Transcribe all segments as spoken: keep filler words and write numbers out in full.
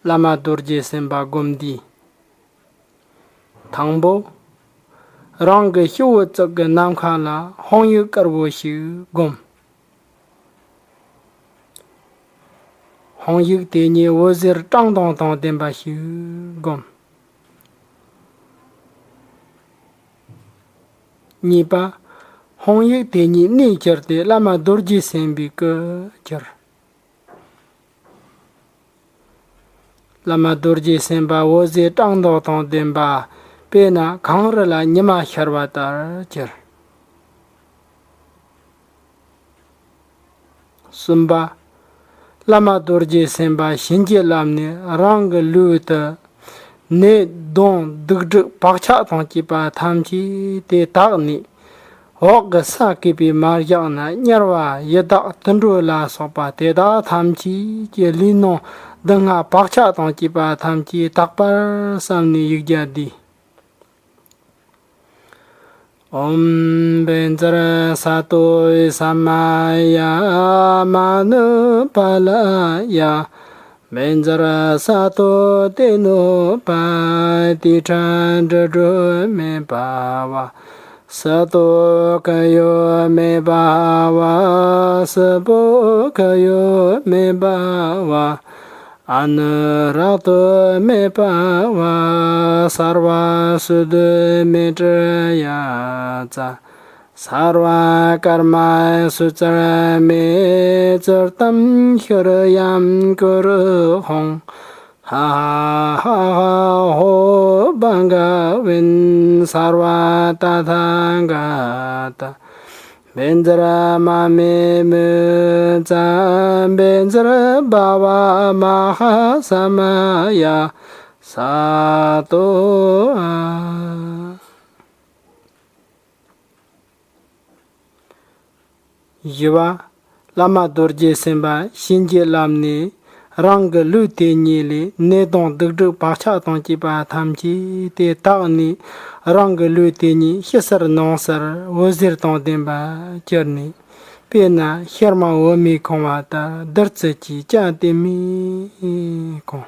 བླ་མ་རྡོ་རྗེ་སེམས་དཔའ་སྒོམ་བཟླས། དང་པོ། རང་གི་ཤོག་བུ་གཙུག་གི་ནམ་མཁའ་ལ་དཔང་ཡིག་དཀར་པོ་ཞིག་བསྒོམ། དཔང་ཡིག་དེ་ཉིད་འོད་ཟེར་བཀྲག་མདངས་དང་ལྡན་པ་ཞིག་བསྒོམ། གཉིས་པ། དཔང་ཡིག་དེ་ཉིད་གནས་གྱུར་ཏེ་བླ་མ་རྡོ་རྗེ་སེམས་དཔའི་སྐུར་གྱུར། བླ་མ་རྡོ་རྗེ་སེམས་དཔའ་འོད་ཟེར་བཀྲག་མདངས་དང་ལྡན་པ། དཔེར་ན་གངས་རི་ལ་ཉི་མ་ཤར་བ་ལྟར་གྱུར། གསུམ་པ། བླ་མ་རྡོ་རྗེ་སེམས་དཔའ་བྱིན་གྱིས་བརླབས་ནས་རང་གི་ལུས་དུ། ནད་གདོན་སྡིག་སྒྲིབ་བག་ཆགས་དང་བཅས་པ་ཐམས་ཅད་དེ་དག་ནས། འོག་གི་ས་གོས་པའི་མལ་བཞག་ན་དམྱལ་བ་ཡི་དྭགས་དུད་འགྲོ་ལ་སོགས་པ་དེ་དག་ཐམས་ཅད་ཀྱི་ལུས་ནང་སྡུག་བསྔལ་བག་ཆགས་དང་བཅས་པ་ཐམས་ཅད་དག་པར་བསམ་ནས་ཡིག་བརྒྱ་བཟླས། ཨོཾ་བཛྲ་སཏྭ་ས་མ་ཡ་མ་ནུ་པཱ་ལ་ཡ། བཛྲ་སཏྭ་ཏེ་ནུ་པ་ཏི་ཏྲ་འགྲོ་དྲུག་མེད་པ་བ། སཏྭ་ག་ཡོ་མེད་པ་བ། སྤོ་ག་ཡོ་མེད་པ་བ། ཨ་ནུ་རཀྟོ་མེད་པ་བ། སརྦ་སུ་དུ་མེ་ཏྲི་ཡ་ཙ། སརྦ་ཀརྨ་སུ་ཙར་མེ། ཙར་ཏམ་ཤྲཱ་ཡམ་ཀུ་རུ་ཧོཾ། ཧ་ཧ་ཧ་ཧ་ཧོ་བྷ་ག་ཝན། སརྦ་ཏ་ཐཱ་ག་ཏ། བཛྲ་མ་མེ་མུ་ཙ། བཛྲ་བྷ་བ་མ་ཧཱ་ས་མ་ཡ་སཏྭ། བཞི་པ། བླ་མ་རྡོ་རྗེ་སེམས་དཔའ་བྱིན་གྱིས་བརླབས་ནས་རང་གི་ལུས་དེ་ཉིད་ལས་ནད་གདོན་སྡིག་སྒྲིབ་བག་ཆགས་དང་བཅས་པ་ཐམས་ཅད་དེ་དག་ནས་རང་གི་ལུས་དེ་ཉིད་ཕྱི་གསལ་ནང་གསལ་འོད་ཟེར་དང་ལྡན་པར་གྱུར་ནས། དཔེར་ན་ཤར་མ་འོད་མས་གང་བ་ལྟར་བདུད་རྩི་གིས་ཅན་དེ་མོས་གང་།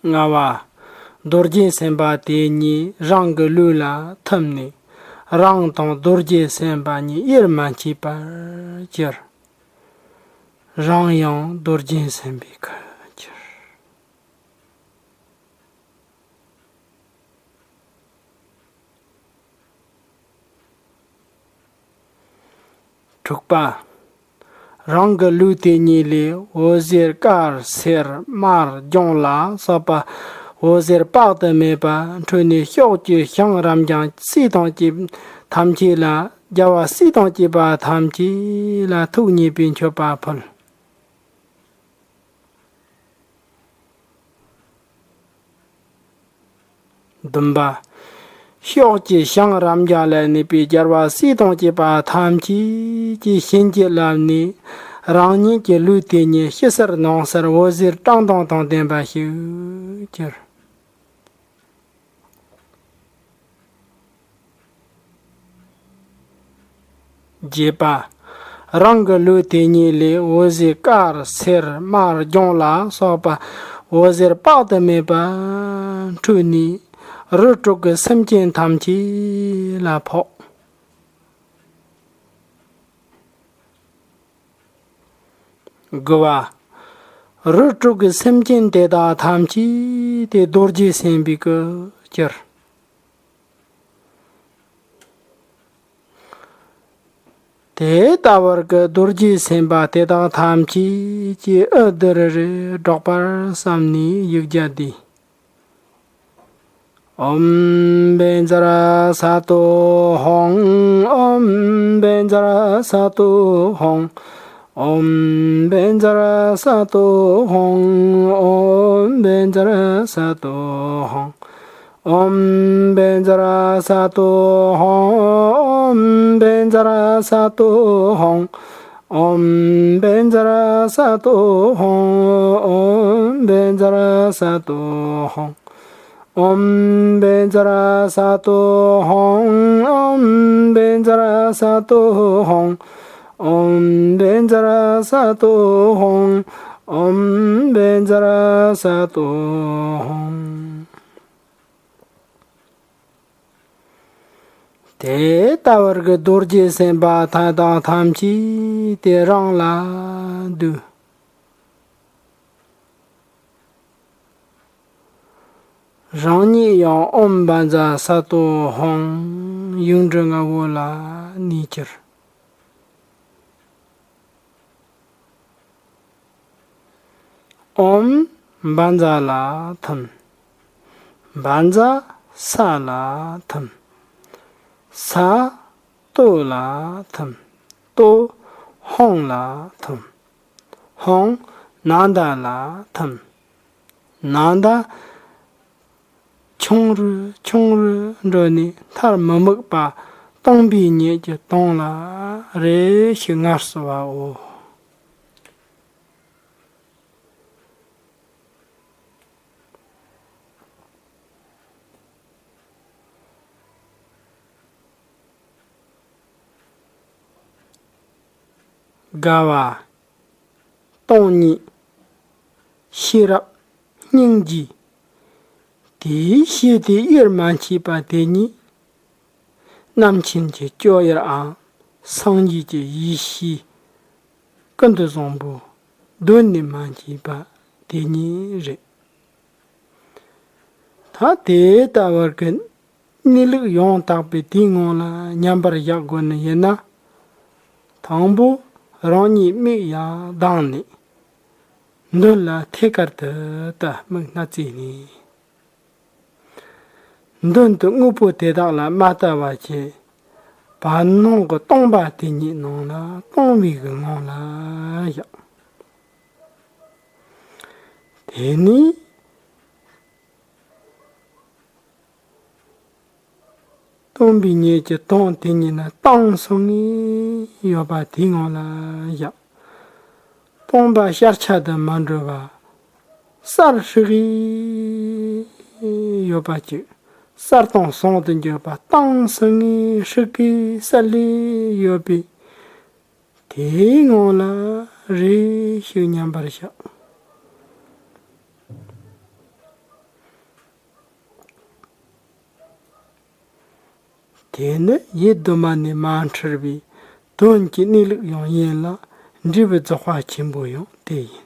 ལྔ་བ། རྡོ་རྗེ་སེམས་དཔའ་དེ་ཉིད་རང་གི་ལུས་ལ་ཐིམ་ནས་རང་དང་རྡོ་རྗེ་སེམས་དཔའ་གཉིས་དབྱེར་མ་མཆིས་པར་གྱུར། རང་ཡང་རྡོ་རྗེ་སེམས་དཔའི་ཁུར་གྱུར། དྲུག་པ། རང་གི་ལུས་དེ་ཉིད་ལས་འོད་ཟེར་དཀར་སེར་དམར་ལྗང་ལ་སོགས་པ་འོད་ཟེར་དཔག་ཏུ་མེད་པ་འཕྲོས་ནས་ཕྱོགས་ཀྱི་ཞིང་རབ་འབྱམས་སྲིད་དང་བཅས་ཐམས་ཅད་ལ། རྒྱལ་བ་སྲིད་དང་བཅས་པ་ཐམས་ཅད་ལ་ཐུགས་མཉེས་པའི་མཆོད་པ་ཕུལ། བདུན་པ། ཕྱོགས་ཀྱི་ཞིང་རབ་འབྱམས་ལ་གནས་པའི་རྒྱལ་བ་སྲིད་དང་བཅས་པ་ཐམས་ཅད་ཀྱིས་བྱིན་གྱིས་བརླབས་ནས་རང་ཉིད་ཀྱི་ལུས་དེ་ཉིད་ཕྱི་གསལ་ནང་གསལ་འོད་ཟེར་བཀྲག་མདངས་དང་ལྡན་པ་ཞིག་གྱུར། བརྒྱད་པ། རང་གི་ལུས་དེ་ཉིད་ལས་འོད་ཟེར་དཀར་སེར་དམར་ལྗང་ལ་སོགས་པ་འོད་ཟེར་དཔག་ཏུ་མེད་པ་འཕྲོས་ནས་རིགས་དྲུག་གི་སེམས་ཅན་ཐམས་ཅད་ལ་ཕོག། དགུ་བ། རིགས་དྲུག་གི་སེམས་ཅན་དེ་དག་ཐམས་ཅད་དེ་རྡོ་རྗེ་སེམས་དཔའི་སྐུར་གྱུར། དེ་ལྟ་བུར་གྱི་རྡོ་རྗེ་སེམས་དཔའ་དེ་དག་ཐམས་ཅད་ཀྱི་དབུ་དི་རི་རི་སྒྲོག་པར་བསམ་ནས་ཡིག་བརྒྱ་བཟླས། ཨོཾ་བཛྲ་སཏྭ་ཧཱུྃ། ཨོཾ་བཛྲ་སཏྭ་ཧཱུྃ། ཨོཾ་བཛྲ་སཏྭ་ཧཱུྃ། ཨོཾ་བཛྲ་སཏྭ་ཧཱུྃ། ཨོཾ་བཛྲ་སཏྭ་ཧཱུྃ། ཨོཾ་བཛྲ་སཏྭ་ཧཱུྃ། ཨོཾ་བཛྲ་སཏྭ་ཧཱུྃ། ཨོཾ་བཛྲ་སཏྭ་ཧཱུྃ། ཨོཾ་བཛྲ་སཏྭ་ཧཱུྃ། ཨོཾ་བཛྲ་སཏྭ་ཧཱུྃ། ཨོཾ་བཛྲ་སཏྭ་ཧཱུྃ། ཨོཾ་བཛྲ་སཏྭ་ཧཱུྃ། དེ་ལྟ་བུར་གྱི་རྡོ་རྗེ་སེམས་དཔའ་མཐའ་དག་ཐམས་ཅད་དེ་རང་ལ་འདུད། རང་ཉིད་ཡང་ཨོཾ་བཛྲ་སཏྭ་ཧཱུྃ་ཡིག་འབྲུ་ལྔ་པོ་ལ་གནས་གྱུར། ཨོཾ་བཛྲ་ལ་ཐིམ། བཛྲ་ས་ལ་ཐིམ། ས་ཏྭ་ལ་ཐིམ། ཏྭ་ཧཱུྃ་ལ་ཐིམ། ཧཱུྃ་ནཱ་ད་ལ་ཐིམ། ནཱ་ད་ཆུང་རུ་ཆུང་རུ་འགྲོ་ནས་མཐར་མི་དམིགས་པ་སྟོང་པའི་ཉིད་ཀྱི་དོན་ལ་རེ་ཞིག་ངལ་གསོ་བའོ། དགའ་བ། སྟོང་ཉིད། ཤེས་རབ། སྙིང་རྗེ། དེའི་ཤེས་དེ་དབྱེར་མ་མཆིས་པ་དེ་ཉིད། རྣམ་མཁྱེན་གྱི་སྤྱོད་ཡུལ་འམ། སངས་རྒྱས་ཀྱི་ཡེ་ཤེས་ཀུན་ཏུ་བཟང་པོ་གདོད་ནས་མ་སྐྱེས་པ་དེ་ཉིད་རེད། ད་དེ་ལྟ་བུར་གྱི་གནས་ལུགས་ཡང་དག་པའི་དེའི་ངང་ལ་མཉམ་པར་བཞག་དགོས་ནི་ཡིན་ན། དང་པོ་རང་ཉིད་མིག་ཡར་གདངས་ནས། མདུན་ལ་ཐད་ཀར་དུ་ད་མིག་སྣ་རྩེ་ནས། མདུན་དུ་དངོས་པོ་དེ་དག་ལ་མ་ལྟ་བ་བྱས། བར་སྣང་གི་སྟོང་པ་དེ་ཉིད་ནང་ལ་སྟོང་པའི་གི་ངང་ལ་བཞག་དེ་ནས། སྟོང་པའི་ཉིད་ཀྱི་དོན་དེ་ཉིད་ནི་གཏིང་ཟབ་ངེས་ཡོད་པ་དེའི་ངང་ལ་བཞག་སྟོང་པ་ཤར་ཆ་དུ་མ་འགྲོ་བ། གསལ་ཧྲིག་གེ་ཡོད་པ་ཅིག་གསལ་སྟོང་ཟུང་དུ་འཇུག་པ་གཏིང་ཟབ་ངེས་ཧྲིག་གེ་གསལ་ལེ་ཡོད་པའི། དེའི་ངང་ལ་རེ་ཞིག་མཉམ་པར་བཞག་དེ་ནི་ཡིད་གདོད་མ་ནས་མ་འཁྲུལ་བའི་དོན་གྱི་གནས་ལུགས་ཡང་ཡིན་ལ། འབྲས་བུ་རྫོགས་པ་ཆེན་པོ་ཡང་དེ་ཡིན།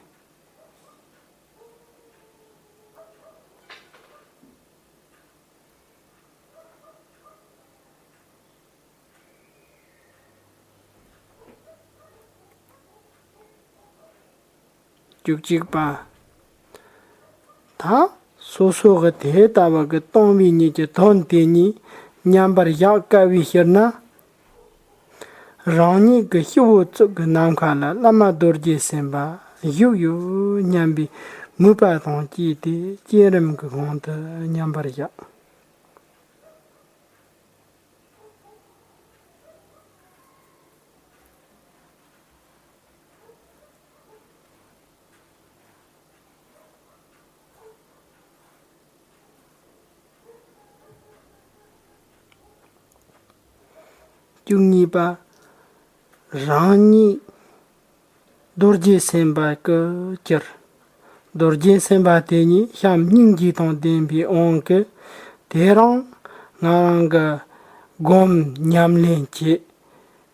བཅུ་གཅིག་པ། ད་སོ་སོ་གི་དེ་ལྟ་བུ་གི་སྟོང་པའི་ཉིད་ཀྱི་དོན་དེ་ཉིད་མཉམ་པར་བཞག་དཀའ་བའི་ཕྱིར་ན། རང་ཉིད་ཀྱི་སྤྱི་བོ་གཙུག་གི་ནམ་མཁའ་ལ་བླ་མ་རྡོ་རྗེ་སེམས་དཔའ་བཞུགས་ཡོད་སྙམ་པའི་མོས་པ་དང་བཅས་ཏེ་བསྐྱེད་རིམ་གྱི་དབང་དུ་མཉམ་པར་བཞག་བཅུ་གཉིས་པ། རང་ཉིད་རྡོ་རྗེ་སེམས་དཔའ་གི་གྱུར། རྡོ་རྗེ་སེམས་དཔའ་དེ་ཉིད་བྱམས་སྙིང་རྗེ་དང་ལྡན་པའི་དབང་གིས། དེ་རིང་ང་རང་གི་སྒོམ་ཉམས་ལེན་བྱེད།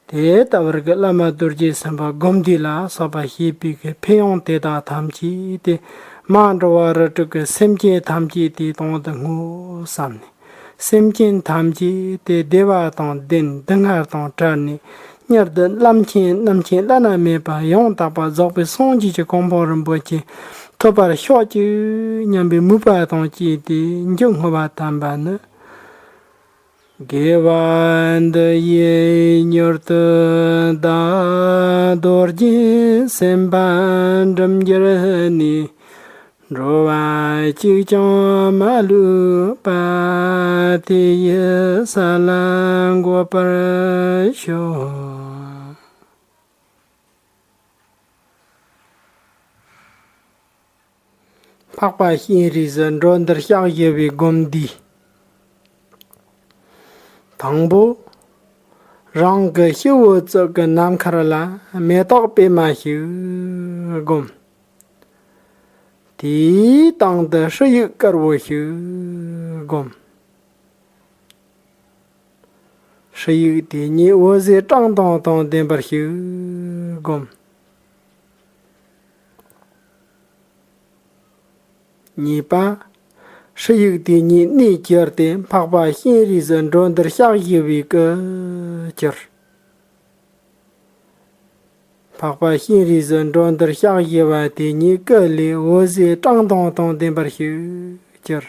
དེ་ལྟ་བུར་གྱི་བླ་མ་རྡོ་རྗེ་སེམས་དཔའ་སྒོམ་བཟླས་ལ་སོགས་པ་བྱེད་པའི་གི་ཕན་ཡོན་དེ་དག་ཐམས་ཅད་དེ། མ་འགྲོ་བ་རིགས་དྲུག་གི་སེམས་ཅན་ཐམས་ཅད་དེ་དོན་དུ་བསྔོ་བསམ་ནས། སེམས་ཅན་ཐམས་ཅད་དེ་བདེ་བ་དང་ལྡན། སྡུག་བསྔལ་དང་བྲལ་ནས། མྱུར་དུ་བླ་མཆོད་རྣམ་མཁྱེན་བླ་ན་མེད་པ་ཡང་དག་པར་རྫོགས་པའི་སངས་རྒྱས་ཀྱི་གོ་འཕང་རིན་པོ་ཆེ་ཐོབ་པར་ཤོག་ཅིག་སྙམ་པའི་མོས་པ་དང་བཅས་ཏེ་མཇུག་བསྔོ་བ་དམ་པ་ནི། དགེ་བ་འདི་ཡིས་མྱུར་དུ་བདག་རྡོ་རྗེ་སེམས་དཔའ་འགྲུབ་འགྱུར་ནས། འགྲོ་བ་གཅིག་ཀྱང་མ་ལུས་པ། དེ་ཡི་ས་ལ་འགོད་པར་ཤོག་འཕགས་པ་སྤྱན་རས་གཟིགས་འགྲོ་འདིར་ཕྱག་བཞི་པའི་སྒོམ་བཟླས། དང་པོ། རང་གི་སྤྱི་བོའི་གཙུག་གི་ནམ་མཁར་ལ་མེ་ཏོག་པད་མ་ཞིག་བསྒོམ། དེའི་སྟེང་དུ་ཧྲཱིཿཡིག་དཀར་བོ་ཞིག་བསྒོམ། ཧྲཱིཿཡིག་དེ་ཉིད་འོད་ཟེར་བཀྲག་མདངས་དང་ལྡན་པར་ཞིག་བསྒོམ། གཉིས་པ། ཧྲཱིཿཡིག་དེ་ཉིད་གནས་གྱུར་ཏེ་འཕགས་པ་སྤྱན་རས་གཟིགས་འགྲོ་འདིར་ཕྱག་བཞི་པའི་སྐུར་གྱུར། འཕགས་པ་སྤྱན་རས་གཟིགས་འགྲོ་འདིར་ཕྱག་བཞི་པ་དེ་ཉིད་སྐུ་ལས་འོད་ཟེར་བཀྲག་མདངས་དང་ལྡན་པར་ཞིག་གྱུར།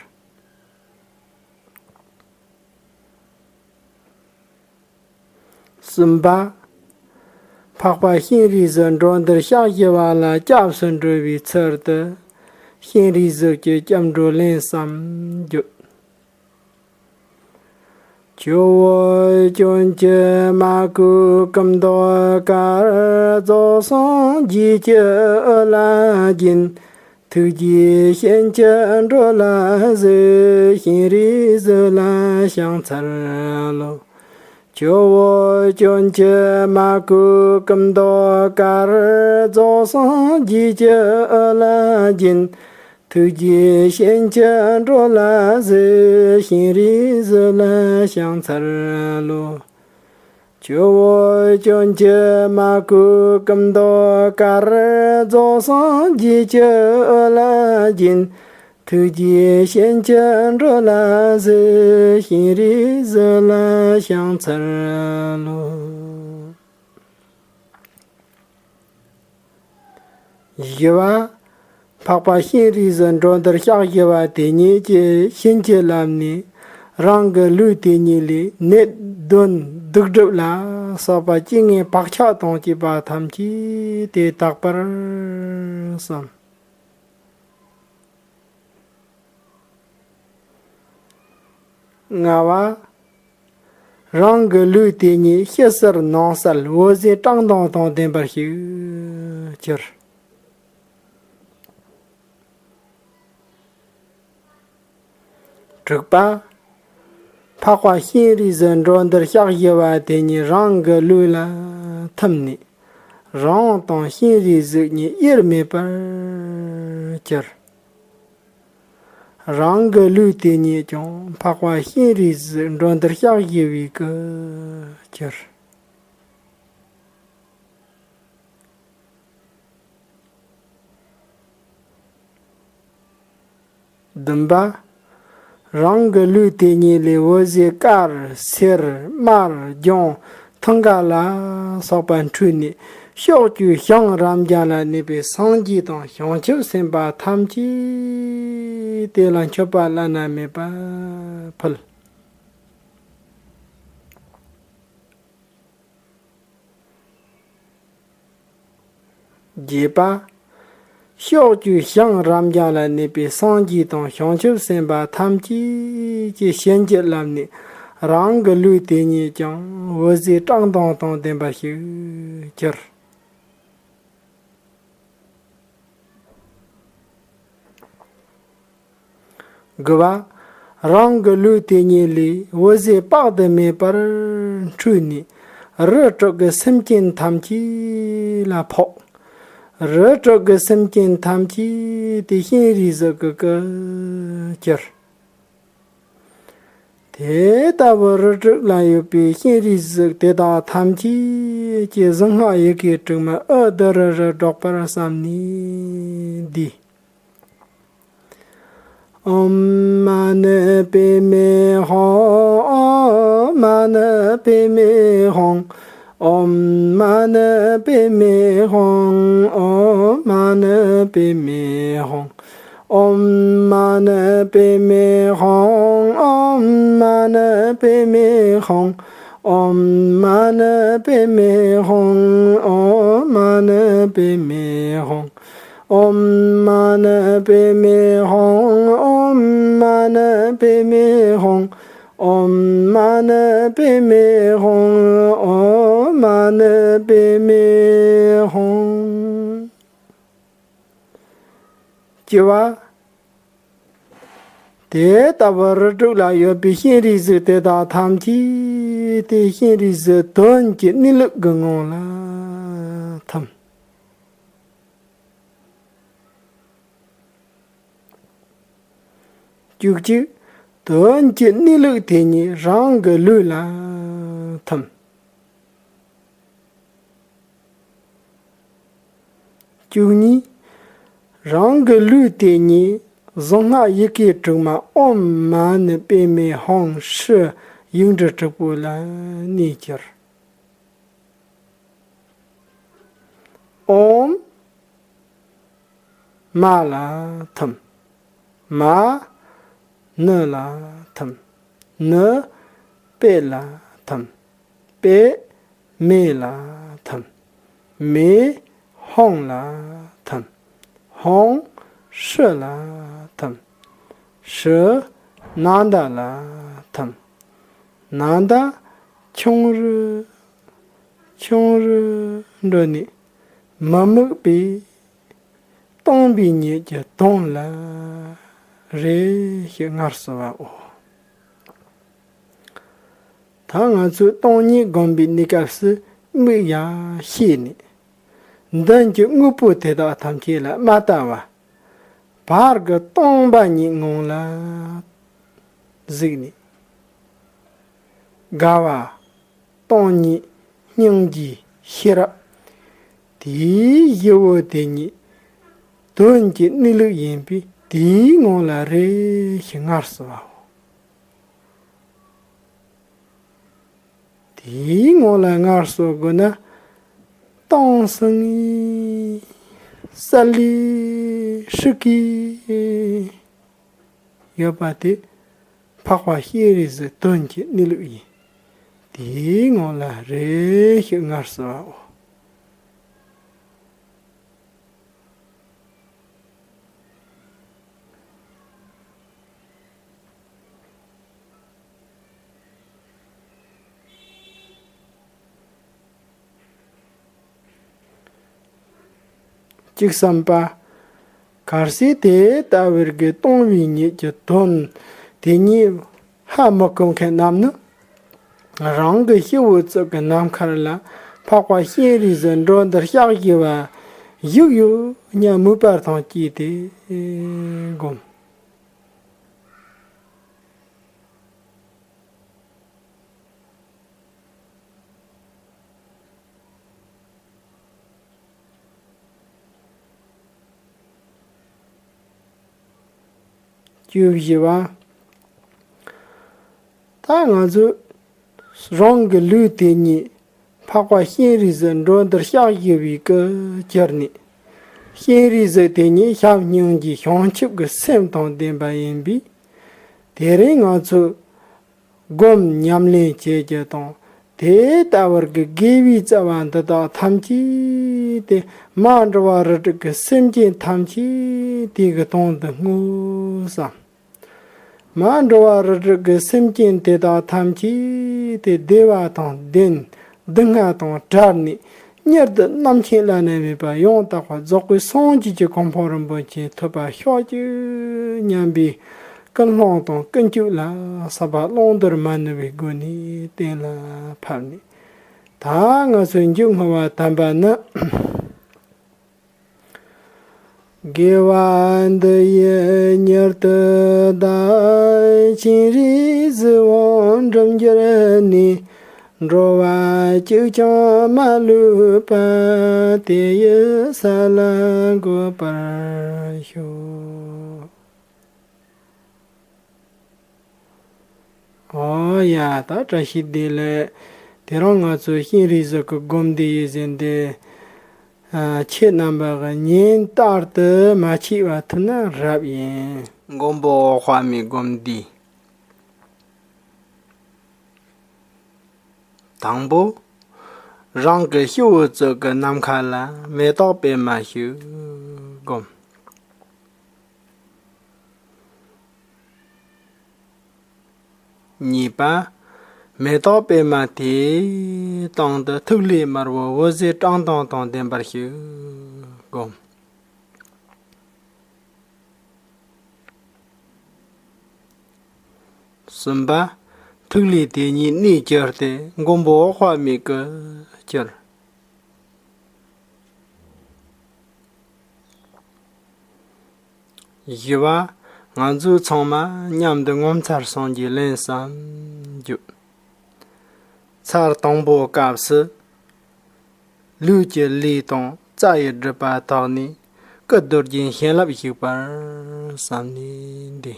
གསུམ་པ། འཕགས་པ་སྤྱན་རས་གཟིགས་འགྲོ་འདིར་ཕྱག་བཞི་པ་ལ་སྐྱབས་སུ་འགྲོ་བའི་ཚུལ་དུ། སྤྱན་རས་གཟིགས་ཀྱི་སྐྱབས་འགྲོ་ལན་གསུམ་བརྗོད། ཇོ་བོ་སྐྱོན་གྱི་མ་གོས་སྐུ་མདོག་དཀར། རྫོགས་སངས་རྒྱས་ཀྱི་དབུ་ལ་བརྒྱན། ཐུགས་རྗེའི་སྤྱན་གྱིས་འགྲོ་ལ་གཟིགས། སྤྱན་རས་གཟིགས་ལ་ཕྱག་འཚལ་ལོ། ཇོ་བོ་སྐྱོན་གྱི་མ་གོས་སྐུ་མདོག་དཀར། རྫོགས་སངས་རྒྱས་ཀྱི་དབུ་ལ་བརྒྱན། ཐུགས་རྗེའི་སྤྱན་གྱིས་འགྲོ་ལ་གཟིགས། སྤྱན་རས་གཟིགས་ལ་ཕྱག་འཚལ་ལོ། ཇོ་བོ་སྐྱོན་གྱི་མ་གོས་སྐུ་མདོག་དཀར། རྫོགས་སངས་རྒྱས་ཀྱི་དབུ་ལ་བརྒྱན། ཐུགས་རྗེའི་སྤྱན་གྱིས་འགྲོ་ལ་གཟིགས། སྤྱན་རས་གཟིགས་ལ་ཕྱག་འཚལ་ལོ། བཞི་པ། འཕགས་པ་སྤྱན་རས་གཟིགས་འགྲོ་འདིར་ཕྱག་བཞི་པ་དེ་ཉིད་ཀྱི་བྱིན་གྱིས་བརླབས་ནས། རང་གི་ལུས་དེ་ཉིད་ལས་ནད་གདོན་སྡིག་སྒྲིབ་ལ་སོགས་པ་རྐྱེན་ངན་བག་ཆགས་དང་བཅས་པ་ཐམས་ཅད་དེ་དག་པར་བསམ། ལྔ་པ། རང་གི་ལུས་དེ་ཉིད་ཕྱི་གསལ་ནང་གསལ་འོད་ཟེར་བཀྲག་མདངས་དང་ལྡན་པར་ཞིག་གྱུར། དྲུག་པ། འཕགས་པ་སྤྱན་རས་གཟིགས་འགྲོ་འདིར་ཕྱག་བཞི་པ་དེ་ཉིད་རང་གི་ལུས་ལ་ཐིམ་ནས། རང་དང་སྤྱན་རས་གཟིགས་གཉིས་དབྱེར་མེད་པར་གྱུར། རང་གི་ལུས་དེ་ཉིད་ཀྱང་འཕགས་པ་སྤྱན་རས་གཟིགས་འགྲོ་འདིར་ཕྱག་བཞི་པའི་སྐུར་གྱུར། བདུན་པ། རང་གི་ལུས་དེ་ཉིད་ལས་འོད་ཟེར་དཀར་སེར་དམར་ལྗང་མཐིང་ག་ལ་སོགས་པ་འཕྲོས་ནས་ཕྱོགས་བཅུའི་ཞིང་རབ་འབྱམས་ལ་གནས་པའི་སངས་རྒྱས་དང་བྱང་ཆུབ་སེམས་དཔའ་ཐམས་ཅད་དེ་ལ་མཆོད་པ་བླ་ན་མེད་པ་ཕུལ། བརྒྱད་པ། ཕྱོགས་བཅུའི་ཞིང་རབ་འབྱམས་ལ་གནས་པའི་སངས་རྒྱས་དང་བྱང་ཆུབ་སེམས་དཔའ་ཐམས་ཅད་ཀྱི་བྱིན་གྱིས་བརླབས་ནས། རང་གི་ལུས་དེ་ཉིད་ཀྱང་འོད་ཟེར་བཀྲག་མདངས་དང་ལྡན་པ་ཞིག་གྱུར། དགུ་པ། རང་གི་ལུས་དེ་ཉིད་ལས་འོད་ཟེར་དཔག་ཏུ་མེད་པར་འཕྲོས་ནས། རིགས་དྲུག་གི་སེམས་ཅན་ཐམས་ཅད་ལ་ཕོག། རིགས་དྲུག་གི་སེམས་ཅན་ཐམས་ཅད་དེ་སྤྱན་རས་གཟིགས་ཀྱི་སྐུར་གྱུར། དེ་ལྟ་བུ་རིགས་དྲུག་ལ་ཡོད་པའི་སྤྱན་རས་གཟིགས་དེ་དག་ཐམས་ཅད་ཀྱི་གཟུངས་སྔགས་ཡི་གེ་དྲུག་མའི་ཨ་ཏི་རི་རུ་སྒྲོག་པར་བསམས་ནས་བཟླས། ཨོཾ་མ་ཎི་པདྨེ་ཧཱུྃ། ཨོཾ་མ་ཎི་པདྨེ་ཧཱུྃ། ཨོཾ་མ་ཎི་པདྨེ་ཧཱུྃ། ཨོཾ་མ་ཎི་པདྨེ་ཧཱུྃ། ཨོཾ་མ་ཎི་པདྨེ་ཧཱུྃ། ཨོཾ་མ་ཎི་པདྨེ་ཧཱུྃ། ཨོཾ་མ་ཎི་པདྨེ་ཧཱུྃ། ཨོཾ་མ་ཎི་པདྨེ་ཧཱུྃ། ཨོཾ་མ་ཎི་པདྨེ་ཧཱུྃ། ཨོཾ་མ་ཎི་པདྨེ་ཧཱུྃ། ཨོཾ་མ་ཎི་པདྨེ་ཧཱུྃ། ཨོཾ་མ་ཎི་པདྨེ་ཧཱུྃ། བཅུ་པ། དེ་ལྟ་བུ་རི་དྲུག་ལ་ཡོད་པའི་སྤྱན་རས་གཟིགས་དེ་དག་ཐམས་ཅད་དེ་སྤྱན་རས་གཟིགས་དོན་གྱི་གནས་ལུགས་ཀྱི་ངང་ལ་ཐིམ། བཅུ་གཅིག་དོན་གྱི་གནས་ལུགས་དེ་ཉིད་རང་གི་ལུས་ལ་ཐིམ། བཅུ་གཉིས། རང་གི་ལུས་དེ་ཉིད་གཟུངས་སྔགས་ཡི་གེ་དྲུག་མ་ཨོཾ་མ་ཎི་པདྨེ་ཧཱུྃ་ཧྲཱིཿཡིག་འབྲུ་དྲུག་པོ་ལ་གནས་གྱུར། ཨོཾ་མ་ལ་ཐིམ། མ་ཎི་ལ་ཐིམ། ཎི་པད་ལ་ཐིམ། པད་མེ་ལ་ཐིམ། མེ་ཧཱུྃ་ལ་ཐིམ། ཧཱུྃ་ཧྲཱིཿལ་ཐིམ། ཧྲཱིཿནཱ་ད་ལ་ཐིམ། ནཱ་ད་ཁྱུང་རུ་ཁྱུང་རུ་འགྲོ་ནས་མི་དམིགས་པའི་སྟོང་པའི་ཉིད་ཀྱི་དོན་ལ་རེ་ཞིག་སྔར་བསུ་བའོ། ད་ང་ཚོས་སྟོང་ཉིད་སྒོམ་པའི་གནས་སྐབས་སུ་དམིགས་ཡ་ཤེས་ནས། མདུན་གྱི་དངོས་པོ་དེ་དག་ཐམས་ཅད་ལ་མ་ལྟ་བར། བར་གྱི་སྟོང་པ་ཉིད་ངང་ལ་གཟིགས་ནས། དགའ་བ་སྟོང་ཉིད་སྙིང་རྗེའི་ཤེས་རབ། དེའི་གཞི་བོ་དེ་ཉིད་དོན་གྱི་གནས་ལུགས་ཡིན་པས། དེའི་ངང་ལ་རེ་ཞིག་སྔར་བསུ་བའོ། དེའི་ངང་ལ་སྔར་བསུ་དགོས་ན། སྟོང་སང་ངེ་གསལ་ལེ་ཧྲིག་གེ་ཡོད་པ་དེ་འཕགས་པ་སྤྱན་རས་གཟིགས་དོན་གྱི་གནས་ལུགས་ཡིན། དེའི་ངང་ལ་རེ་ཞིག་སྔར་བསུ་བའོ། གཅིག་བསམ་པ། གལ་སྲིད་དེ་ལྟ་བུར་གྱི་སྟོང་པའི་ཉིད་ཀྱི་དོན་དེ་ཉིད་ཧ་མི་གོ་མཁན་རྣམས་ནི། རང་གི་སྤྱི་བོ་གཙུག་གི་ནམ་མཁར་ལ་འཕགས་པ་སྤྱན་རས་གཟིགས་འགྲོ་འདིར་གཤེགས་བཞུགས་པ་བཞུགས་ཡོད་སྙམ་མོས་པ་དང་བཅས་ཏེ་བསྒོམ། བཅུ་བཞི་པ། ད་ང་ཚོས་རང་གི་ལུས་དེ་ཉིད་འཕགས་པ་སྤྱན་རས་གཟིགས་འགྲོ་འདིར་གཤེགས་བཞུགས་པའི་སྐུ་གྱུར་ནས། སྤྱན་རས་གཟིགས་དེ་ཉིད་བྱམས་སྙིང་རྗེ་བྱང་ཆུབ་ཀྱི་སེམས་དང་ལྡན་པ་ཡིན་པས། དེ་རིང་ང་ཚོས་སྒོམ་ཉམས་ལེན་བྱེད་རྒྱུ་དང་། དེ་ལྟ་བུར་གྱི་དགེ་བའི་རྩ་བ་འདི་དག་ཐམས་ཅད་དེ་མ་འགྲོ་བ་རིགས་དྲུག་གི་སེམས་ཅན་ཐམས་ཅད་དེ་གི་དོན་དུ་བསྔོ་བསམ། མ་འགྲོ་བ་རིགས་དྲུག་གི་སེམས་ཅན་དེ་དག་ཐམས་ཅད་དེ་བདེ་བ་དང་ལྡན། སྡུག་བསྔལ་དང་བྲལ་ནས་མྱུར་དུ་རྣམ་མཁྱེན་བླ་ན་མེད་པ་ཡང་དག་པར་རྫོགས་པའི་སངས་རྒྱས་ཀྱི་གོ་འཕང་རིན་པོ་ཆེ་ཐོབ་པར་ཤོག་ཅིག་སྙམ་པའི་ཀུན་སློང་དང་ཀུན་སྤྱོད་ལ་ཟབ་པ་བླང་དོར་མ་ནུས་པའི་སྒོ་ནས་གཏན་ལ་ཕབ་ནས། ད་ང་ཚོས་མཇུག་བསྔོ་བ་དམ་པ་ནི། དགེ་བ་འདི་ཡིས་མྱུར་དུ་བདག། སྤྱན་རས་གཟིགས་དབང་འགྲུབ་གྱུར་ནས། འགྲོ་བ་གཅིག་ཀྱང་མ་ལུས་པ། དེ་ཡི་ས་ལ་འགོད་པར་ཤོག། ཨོ་ཡ། ད་བཀྲ་ཤིས་བདེ་ལེགས། དེ་རིང་ང་ཚོས་སྤྱན་རས་གཟིགས་ཀྱི་སྒོམ་བཟླས་ཡོད་ཟེར་འདི། ཨ། ཁྱེད་རྣམ་པ་གི་ཉིན་ལྟར་དུ་མ་ཆད་པ་ཐུབ་ན་རབ་ཡིན། མགོན་པོ་དཔའ་མོའི་སྒོམ་བཟླས། དང་པོ། རང་གི་སྤྱི་བོ་གཙུག་གི་ནམ་མཁའ་ལ་མེ་ཏོག་པད་མ་ཞིག་བསྒོམ། གཉིས་པ། མེ་ཏོག་པད་མ་དེའི་སྟེང་དུ་ཐིག་ལེ་དམར་པོ་འོད་ཟེར་བཀྲག་མདངས་དང་ལྡན་པ་ཞིག་བསྒོམ། གསུམ་པ། ཐིག་ལེ་དེ་ཉིད་གནས་གྱུར་ཏེ་མགོན་པོ་འོད་དཔག་མེད་སྐུར་གྱུར། བཞི་བ། ང་ཚོས་ཚང་མ་མཉམ་དུ་ངོ་མཚར་སངས་རྒྱས་ལན་གསུམ་བརྗོད། ཚར་དང་པོའི་སྐབས་སུ། ལུས་ཀྱི་ལས་དང་རྩ་ཡི་སྒྲིབ་པ་དག་ནས་སྐུ་རྡོ་རྗེ་བྱིན་རླབས་ཞུགས་པར་བསམ་ནས་འདི།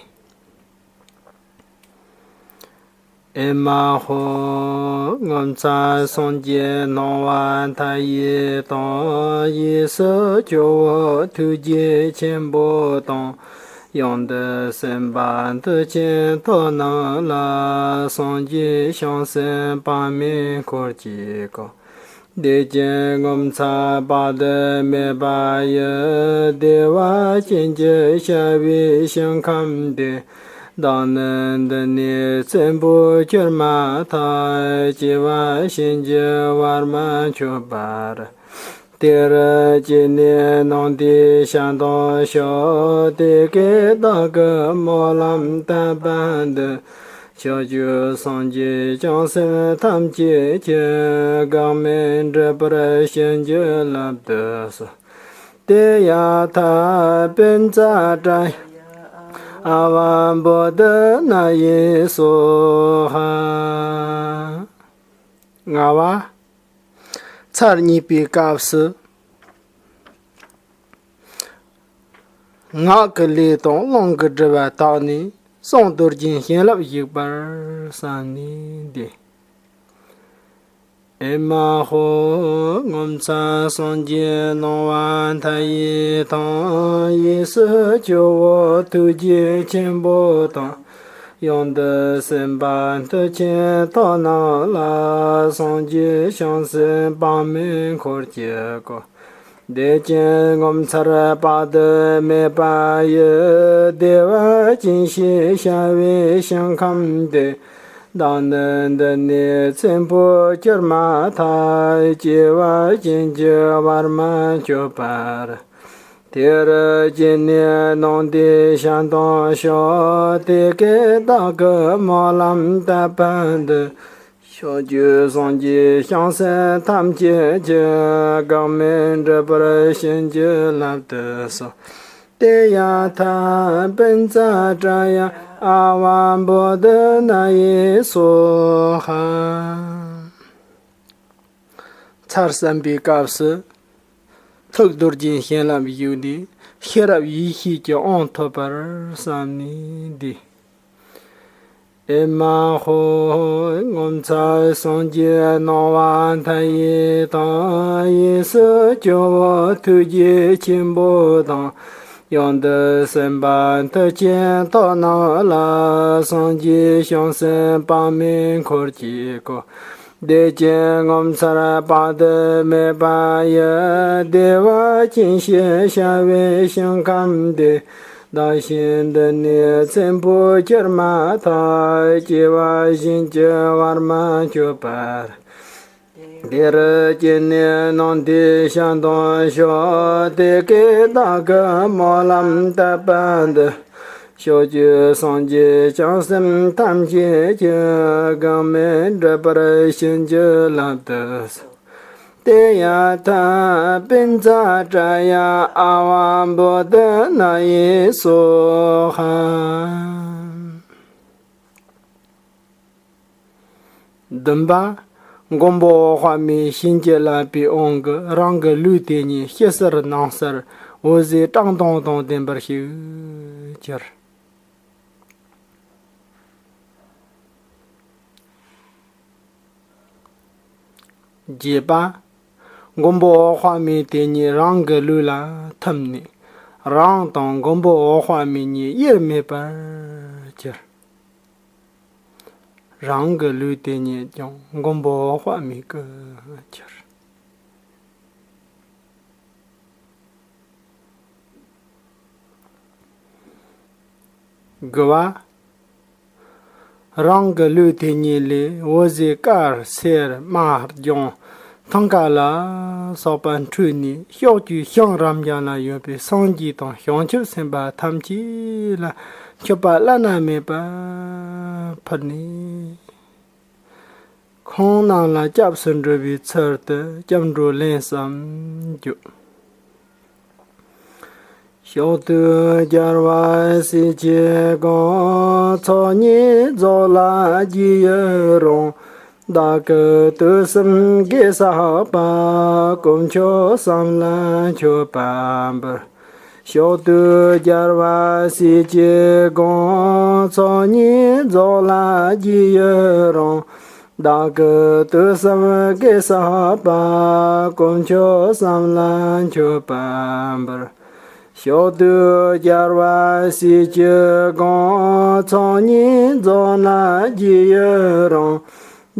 ཨེ་མ་ཧོ། ངོ་མཚར་སངས་རྒྱས་སྣང་བ་མཐའ་ཡས་དང་། གཡས་སུ་ཇོ་བོ་ཐུགས་རྗེ་ཆེན་པོ་དང་། གཡོན་དུ་སེམས་དཔའ་མཐུ་ཆེན་ཐོབ་རྣམས་ལ། སངས་རྒྱས་བྱང་སེམས་དཔག་མེད་འཁོར་གྱིས་བསྐོར། བདེ་ཆེན་ངོ་མཚར་དཔག་ཏུ་མེད་པ་ཡི། བདེ་བ་ཅན་གྱི་ཞལ་བའི་ཞིང་ཁམས་དེར། བདག་ནི་འདི་ནས་ཚེ་འཕོས་གྱུར་མ་ཐག། སྐྱེ་བ་གཞན་གྱི་བར་མ་ཆོད་པར། དེ་རུ་སྐྱེས་ནས་སྣང་མཐའི་ཞལ་མཐོང་ཤོག། དེ་སྐད་བདག་གིས་སྨོན་ལམ་བཏབ་པ་འདི། ཕྱོགས་བཅུའི་སངས་རྒྱས་བྱང་སེམས་ཐམས་ཅད་ཀྱིས། འགག་མེད་འགྲུབ་པར་བྱིན་གྱིས་བརླབ་ཏུ་གསོལ། ཏདྱ་ཐཱ། པཉྩ་ཏྲཱ་ཡ་ཨ་ཝ་བོ་དྷ་ན་ཡེ་སྭཱ་ཧཱ། ལྔ་བ། ཚར་གཉིས་པའི་སྐབས་སུ། ངག་གི་ལས་དང་རླུང་གི་སྒྲིབ་པ་དག་ནས་གསུང་རྡོ་རྗེའི་བྱིན་རླབས་ཞུགས་པར་བསམ་ནས་འདི། ཨེ་མ་ཧོ། ངོ་མཚར་སངས་རྒྱས་སྣང་བ་མཐའ་ཡས་དང་། གཡས་སུ་ཇོ་བོ་ཐུགས་རྗེ་ཆེན་པོ་དང་། གཡོན་དུ་སེམས་དཔའ་མཐུ་ཆེན་ཐོབ་རྣམས་ལ། སངས་རྒྱས་བྱང་སེམས་དཔག་མེད་འཁོར་གྱིས་བསྐོར། བདེ་ཆེན་ངོ་མཚར་དཔག་ཏུ་མེད་པ་ཡི། བདེ་བ་ཅན་ཞེས་བྱ་བའི་ཞིང་ཁམས་དེར། བདག་ནི་འདི་ནས་ཚེ་འཕོས་གྱུར་མ་ཐག། སྐྱེ་བ་གཞན་གྱི་བར་མ་ཆོད་པར། དེ་རུ་སྐྱེས་ནས་སྣང་མཐའི་ཞལ་མཐོང་ཤོག། དེ་སྐད་བདག་གིས་སྨོན་ལམ་བཏབ་པ་འདི། ཕྱོགས་བཅུའི་སངས་རྒྱས་བྱང་སེམས་ཐམས་ཅད་ཀྱིས། འགག་མེད་འགྲུབ་པར་བྱིན་གྱིས་བརླབ་ཏུ་གསོལ། ཏདྱ་ཐཱ། པཉྩ་ཏྲཱ་ཡ་ཨ་ཝ་བོ་དྷ་ན་ཡེ་སྭཱ་ཧཱ། ཚར་གསུམ་པའི་སྐབས་སུ། ཐུགས་རྡོ་རྗེའི་བྱིན་རླབས་ཞུགས་ནས་ཤེས་རབ་ཡེ་ཤེས་ཀྱི་དབང་ཐོབ་པར་བསམ་ནས་འདི། ཨེ་མ་ཧོ། ངོ་མཚར་སངས་རྒྱས་སྣང་བ་མཐའ་ཡས་དང་། གཡས་སུ་ཇོ་བོ་ཐུགས་རྗེ་ཆེན་པོ་དང་། གཡོན་དུ་སེམས་དཔའ་མཐུ་ཆེན་ཐོབ་རྣམས་ལ། སངས་རྒྱས་བྱང་སེམས་དཔག་མེད་འཁོར་གྱིས་བསྐོར། བདེ་ཆེན་ངོ་མཚར་དཔག་ཏུ་མེད་པ་ཡི། བདེ་བ་ཅན་ཞེས་བྱ་བའི་ཞིང་ཁམས་དེར། བདག་གཞན་འདི་ནས་ཚེ་འཕོས་གྱུར་མ་ཐག། སྐྱེ་བ་གཞན་གྱི་བར་མ་ཆོད་པར། དེ་རུ་སྐྱེས་ནས་སྣང་མཐའི་ཞལ་མཐོང་ཤོག། དེ་སྐད་བདག་གིས་སྨོན་ལམ་བཏབ་པ་འདི། ཕྱོགས་བཅུའི་སངས་རྒྱས་བྱང་སེམས་ཐམས་ཅད་ཀྱིས། འགག་མེད་འགྲུབ་པར་བྱིན་གྱིས་བརླབ་ཏུ་གསོལ། ཏདྱ་ཐཱ། པཉྩ་ཏྲཱ་ཡ་ཨ་ཝ་བོ་དྷ་ན་ཡེ་སྭཱ་ཧཱ། བདུན་པ། མགོན་པོ་འོད་དཔག་མེད་བྱིན་གྱིས་བརླབས་པའི་དབང་གིས་རང་གི་ལུས་དེ་ཉིད་ཕྱི་གསལ་ནང་གསལ་འོད་ཟེར་བཀྲག་མདངས་དང་ལྡན་པར་ཤུགས་གྱུར། བརྒྱད་པ། མགོན་པོ་འོད་དཔག་མེད་དེ་ཉིད་རང་གི་ལུས་ལ་ཐིམ་ནས། རང་དང་མགོན་པོ་འོད་དཔག་མེད་གཉིས་དབྱེར་མེད་པར་གྱུར། རང་གི་ལུས་དེ་ཉིད་ཀྱང་མགོན་པོ་འོད་དཔག་མེད་སྐུར་གྱུར། དགུ་བ། རང་གི་ལུས་དེ་ཉིད་ལས་འོད་ཟེར་དཀར་སེར་དམར་ལྗང་མཐིང་ག་ལ་སོགས་པ་འཕྲོས་ནས་ཕྱོགས་བཅུའི་ཞིང་རབ་འབྱམས་ན་ཡོད་པའི་སངས་རྒྱས་དང་བྱང་ཆུབ་སེམས་དཔའ་ཐམས་ཅད་ལ་མཆོད་པ་བླ་ན་མེད་པ་ ཕུལ་ནས། ཁོང་རྣམས་ལ་སྐྱབས་སུ་འགྲོ་བའི་ཚུལ་དུ་སྐྱབས་འགྲོ་ལན་གསུམ་བརྗོད། ཕྱོགས་དུས་རྒྱལ་བ་སྲས་ཀྱི་དགོངས། ཚོགས་གཉིས་རྫོགས་ལ་རྒྱུ་ཡི་རང་། བདག་གི་དུས་གསུམ་དགེ་བསགས་པ། དཀོན་མཆོག་གསུམ་ལ་མཆོད་པ་འབུལ། ཕྱོགས་དུས་རྒྱལ་བ་སྲས་ཀྱི་དགོངས། ཚོགས་གཉིས་རྫོགས་ལ་རྒྱུ་ཡི་རང་། བདག་གི་དུས་གསུམ་དགེ་བསགས་པ། དཀོན་མཆོག་གསུམ་ལ་མཆོད་པ་འབུལ། ཕྱོགས་དུས་རྒྱལ་བ་སྲས་ཀྱི་དགོངས། ཚོགས་གཉིས་རྫོགས་ལ་རྒྱུ་ཡི་རང་།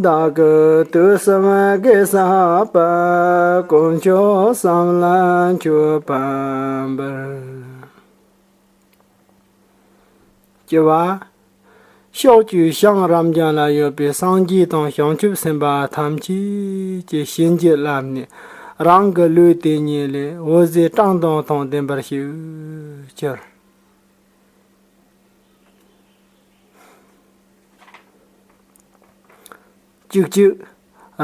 བདག་གི་དུས་གསུམ་དགེ་བསགས་པ། དཀོན་མཆོག་གསུམ་ལ་མཆོད་པ་འབུལ། དགུ་པ། ཕྱོགས་བཅུའི་བྱང་རབ་འབྱམས་ལ་ཡོད་པའི་སངས་རྒྱས་དང་བྱང་ཆུབ་སེམས་དཔའ་ཐམས་ཅད་ཀྱི་བྱིན་གྱིས་བརླབས་ནས། རང་གི་ལུས་དེ་ཉིད་ལས་འོད་ཟེར་བཀྲག་མདངས་དང་ལྡན་པར་ཤུགས་གྱུར། བཅུ་གཅིག།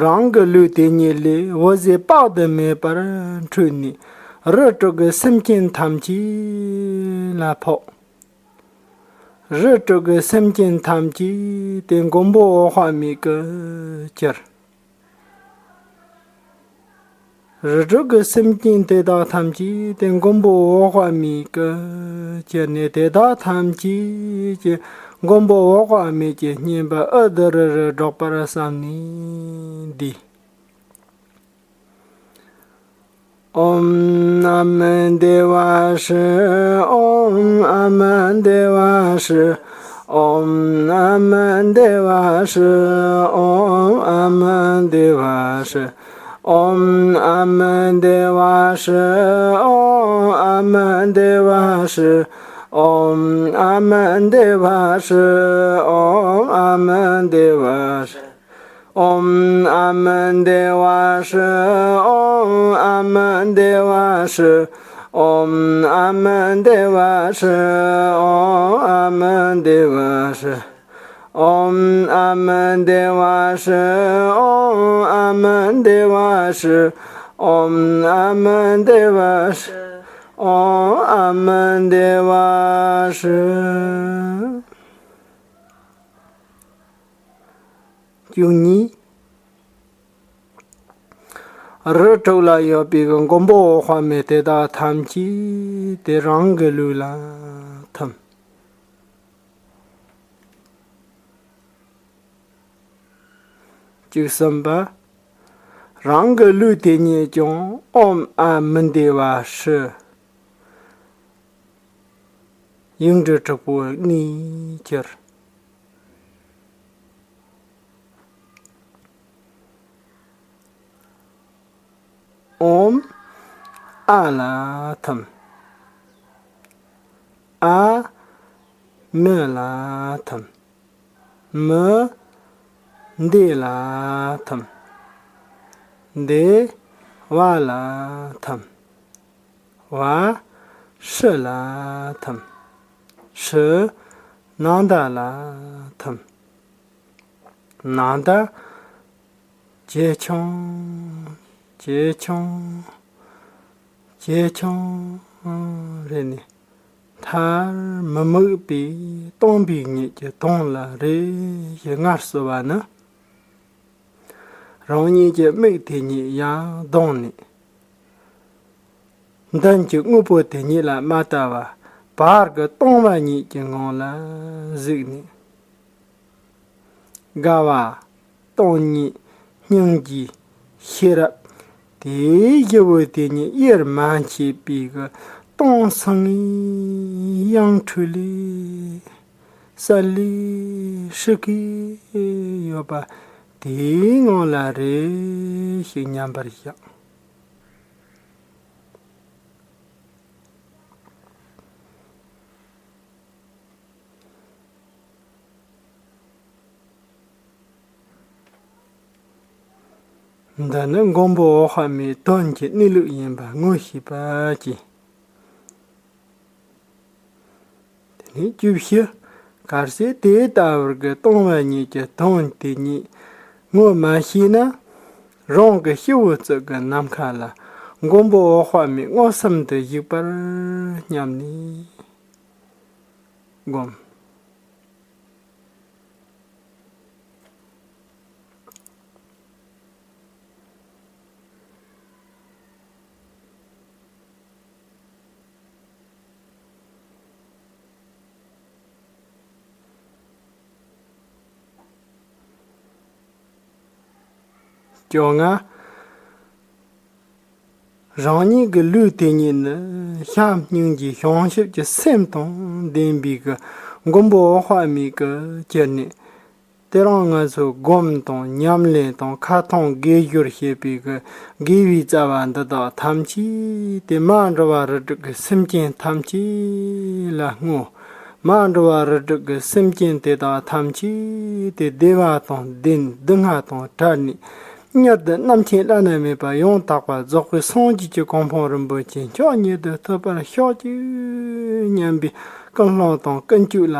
རང་གི་ལུས་དེ་ཉིད་ལས་འོད་ཟེར་དཔག་ཏུ་མེད་པར་འཕྲོས་ནས། རིགས་དྲུག་གི་སེམས་ཅན་ཐམས་ཅད་ལ་ཕོག་རིགས་དྲུག་གི་སེམས་ཅན་ཐམས་ཅད་དེ་མགོན་པོ་འོད་དཔག་མེད་ཀྱིས་གྱུར། རིགས་དྲུག་གི་སེམས་ཅན་དེ་དག་ཐམས་ཅད་དེ་མགོན་པོ་འོད་དཔག་མེད་ཀྱིས་གྱུར་ནས། དེ་དག་ཐམས་ཅད་ཀྱི་མགོན་པོ་འོད་དཔག་མེད་ཀྱི་བསྙེན་པ་ཨུ་དུམ་ཀྲྀ་ཏ་རུ་སྒྲོག་པར་བསམས་ནས་འདི། ཨོཾ་ཨ་མི་དྷེ་ཝ་ཧྲཱིཿ། ཨོཾ་ཨ་མི་དྷེ་ཝ་ཧྲཱིཿ། ཨོཾ་ཨ་མི་དྷེ་ཝ་ཧྲཱིཿ། ཨོཾ་ཨ་མི་དྷེ་ཝ་ཧྲཱིཿ། ཨོཾ་ཨ་མི་དྷེ་ཝ་ཧྲཱིཿ། ཨོཾ་ཨ་མི་དྷེ་ཝ་ཧྲཱིཿ། ཨོཾ་ཨ་མི་དྷེ་ཝ་ཧྲཱིཿ། ཨོཾ་ཨ་མི་དྷེ་ཝ་ཧྲཱིཿ། ཨོཾ་ཨ་མི་དྷེ་ཝ་ཧྲཱིཿ། ཨོཾ་ཨ་མི་དྷེ་ཝ་ཧྲཱིཿ། ཨོཾ་ཨ་མི་དྷེ་ཝ་ཧྲཱིཿ། ཨོཾ་ཨ་མི་དྷེ་ཝ་ཧྲཱིཿ། ཨོཾ་ཨ་མི་དྷེ་ཝ་ཧྲཱིཿ། ཨོཾ་ཨ་མི་དྷེ་ཝ་ཧྲཱིཿ། ཨོཾ་ཨ་མི་དྷེ་ཝ་ཧྲཱིཿ། ཨོཾ་ཨ་མི་དྷེ་ཝ་ཧྲཱིཿ། བཅུ་གཉིས། རིགས་དྲུག་ལ་ཡོད་པའི་མགོན་པོ་འོད་དཔག་མེད་དེ་དག་ཐམས་ཅད་དེ་རང་གི་ལུས་ལ་ཐིམ། བཅུ་གསུམ་པ། རང་གི་ལུས་དེ་ཉིད་ཀྱང་ཨོཾ་ཨ་མི་དྷེ་ཝ་ཧྲཱིཿ། ཡིག་འབྲུ་དྲུག་པོ་གནས་གྱུར། ཨོཾ་ཨ་ལ་ཐིམ། ཨ་མི་ལ་ཐིམ། མི་དྷེ་ལ་ཐིམ། དྷེ་ཝ་ལ་ཐིམ། ཝ་ཧྲཱིཿ་ལ་ཐིམ། ཧྲཱིཿ་ནཱ་ད་ལ་ཐིམ། ནཱ་ད་ཇེ་ཆུང་ཇེ་ཆུང་ཇེ་ཆུང་རེ་ནས། མཐར་མི་དམིགས་པའི་སྟོང་པའི་ཉིད་ཀྱི་དོན་ལ་རེ་ཞིག་ངལ་གསོ་བ་ནི། རང་ཉིད་ཀྱི་མིག་དེ་ཉིད་ཡར་གདངས་ནས། མདུན་གྱི་དངོས་པོ་དེ་ཉིད་ལ་མ་ལྟ་བར་བར་གྱི་སྟོང་པ་ཉིད་ཀྱི་ངང་ལ་གཟིགས་ནས། དགའ་བ། སྟོང་ཉིད། སྙིང་རྗེ། ཤེས་རབ། དེའི་རྒྱལ་པོ་དེ་ཉིད་དབྱེར་མ་མཆིས་པའི་གི་སྟོང་སང་ངེ་ཡང་འཁྲུལ་ལས་གསལ་ལས་ཧྲིག་གེ་ཡོད་པ་དེའི་ངང་ལ་རེ་ཞིག་མཉམ་པར་བཞག། འདི་ནི་མགོན་པོ་འོད་དཔག་མེད་དོན་གྱི་གནས་ལུགས་ཡིན་པ་ངོ་ཤེས་པ་གྱིས། དེ་ནས་བཅུ་བཞི། གལ་སྲིད་དེ་ལྟ་བུར་གྱི་ལྟུང་བ་ཉིད་ཀྱི་དོན་དེ་ཉིད་ངོ་མ་ཤེས་ན། རང་གི་སྤྱི་བོ་གཙུག་གི་ནམ་མཁའ་ལ་མགོན་པོ་འོད་དཔག་མེད་མངོན་སུམ་དུ་བཞུགས་པར་སྙམ་ནས་བསྒོམ། བཅོ་ལྔ། རང་ཉིད་ཀྱི་ལུས་དེ་ཉིད་ནི་བྱམས་སྙིང་རྗེ་བྱང་ཆུབ་ཀྱི་སེམས་དང་ལྡན་པའི་གི་མགོན་པོ་འོད་དཔག་མེད་ཀྱིས་གྱུར་ནས། དེ་རིང་ང་ཚོས་སྒོམ་དང་ཉམས་ལེན་དང་ཁ་ཐོན་དགེ་སྦྱོར་བྱེད་པའི་གི་དགེ་བའི་རྩ་བ་འདི་དག་ཐམས་ཅད་དེ་མ་འགྲོ་བ་རིགས་དྲུག་གི་སེམས་ཅན་ཐམས་ཅད་ལ་བསྔོ། མ་འགྲོ་བ་རིགས་དྲུག་གི་སེམས་ཅན་དེ་དག་ཐམས་ཅད་དེ་བདེ་བ་དང་ལྡན། སྡུག་བསྔལ་དང་བྲལ་ནས། མྱུར་དུ་རྣམ་མཁྱེན་བླ་ན་མེད་པ་ཡང་དག་པར་རྫོགས་པའི་སངས་རྒྱས་ཀྱི་གོ་འཕང་རིན་པོ་ཆེ་མཆོག་ཉིད་དུ་ཐོབ་པར་ཤོག་ཅིག་སྙམ་པའི་ཀུན་སློང་དང་ཀུན་སྤྱོད་ལ་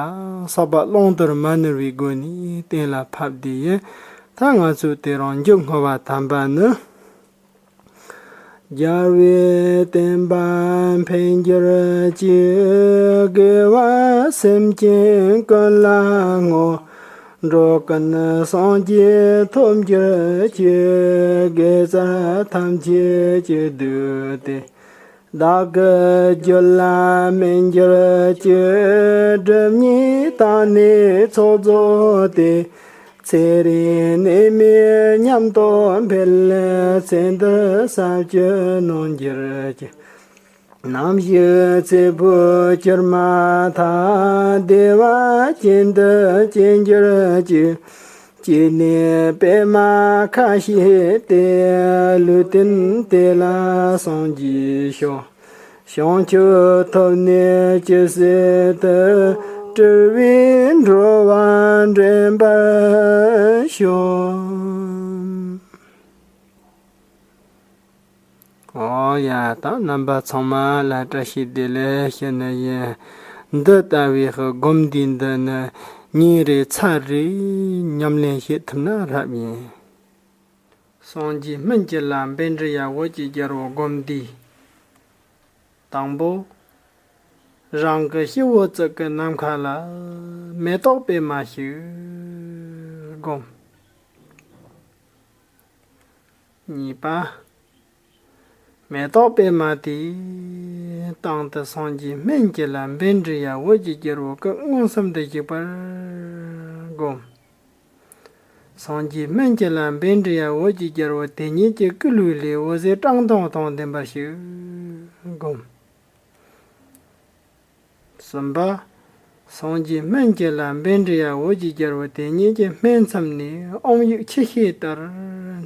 བསགས་པ་བླང་དོར་མ་ནོར་བའི་སྒོ་ནས་གཏན་ལ་ཕབ་སྟེ་ཡིན། ད་ང་ཚོས་དེ་རིང་མཇུག་བསྔོ་བ་དམ་པ་ནི། རྒྱལ་བའི་བསྟན་པ་འཕེལ་འགྱུར་ཅིག་དགེ་བ་སེམས་ཅན་ཀུན་ལ་བསྔོ། འགྲོ་ཀུན་སངས་རྒྱས་ཐོབ་འགྱུར་ཅིག་དགེ་རྩ་ཐམས་ཅད་ཀྱི་བདུད་དེ། བདག་གི་རྒྱུད་ལ་སྨིན་གྱུར་ཅིག་སྒྲིབ་གཉིས་དག་ནས་ཚོགས་རྫོགས་ཏེ། ཚེ་རིང་ནད་མེད་ཉམས་རྟོགས་འཕེལ། ཚེ་འདིར་ཟབ་ཆོས་ནོར་གྱུར་ཅིག་ནམ་ཞིག་ཚེ་འཕོས་གྱུར་མ་ཐག་བདེ་བ་ཅན་དུ་སྐྱེ་འགྱུར་ཅིག་སྐྱེས་ནས་པདྨ་ཁ་ཕྱེ་སྟེ། ལུས་རྟེན་དེ་ལ་སངས་རྒྱས་ཤོག་བྱང་ཆུབ་ཐོབ་ནས་ཇི་སྲིད་དུ། སྤྲུལ་པའི་འགྲོ་བ་འདྲེན་པར་ཤོག་ཨོ་ཡ། ད་རྣམ་པ་ཚང་མ་ལ་བཀྲ་ཤིས་བདེ་ལེགས་ཞུ་ནི་ཡིན། འདི་ལྟ་བུའི་སྒོམ་བཟླས་འདི་ནི་ཉིན་རེ་ཚར་རེ་ཉམས་ལེན་བྱེད་ཐུབ་ན་རབ་ཡིན། སངས་རྒྱས་སྨན་གྱི་བླ་འབེན་འདྲི་ཡ་འོད་ཀྱི་རྒྱལ་པོ་སྒོམ་བཟླས། དང་པོ། རང་གི་སྤྱི་བོ་གཙུག་གི་ནམ་མཁའ་ལ་མེ་ཏོག་པད་མ་ཞིག་བསྒོམ། གཉིས་པ། མེ་ཏོག་པད་མ་དེའི་སྟེང་དུ་སངས་རྒྱས་སྨན་གྱི་བླ་འབེན་འདྲི་ཡ་འོད་ཀྱི་རྒྱལ་པོ་སྐུ་མངོན་སུམ་དུ་བཞུགས་པར་བསྒོམ། སངས་རྒྱས་སྨན་གྱི་བླ་འབེན་འདྲི་ཡ་འོད་ཀྱི་རྒྱལ་པོ་དེ་ཉིད་ཀྱི་སྐུ་ལུས་ལས་འོད་ཟེར་བཀྲག་མདངས་དང་ལྡན་པ་ཞིག་བསྒོམ། གསུམ་པ། སངས་རྒྱས་སྨན་གྱི་བླ་འབེན་འདྲི་ཡ་འོད་ཀྱི་རྒྱལ་པོ་དེ་ཉིད་ཀྱི་སྨད་མཚམས་ནས་ཨོཾ་ཡིག་ཆུ་ཤེལ་ལྟར་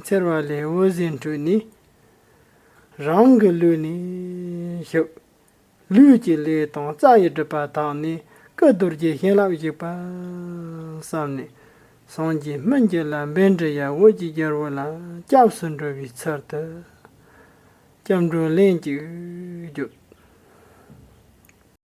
འཚེར་བ་ལས་འོད་ཟེར་འཕྲོས་ནས། རང་གི་ལུས་ནས་ཞུགས། ལུས་ཀྱི་ལས་དང་རྩ་ཡི་སྒྲིབ་པ་དག་ནས་སྐུ་རྡོ་རྗེ་བྱིན་རླབས་ཞུགས་པ་བསམ་ནས། སངས་རྒྱས་སྨན་གྱི་བླ་འབེན་འདྲི་ཡ་འོད་ཀྱི་རྒྱལ་པོ་ལ་སྐྱབས་སུ་འགྲོ་བའི་ཚུལ་དུ། སྐྱབས་འགྲོའི་ལན་གཅིག་བརྗོད།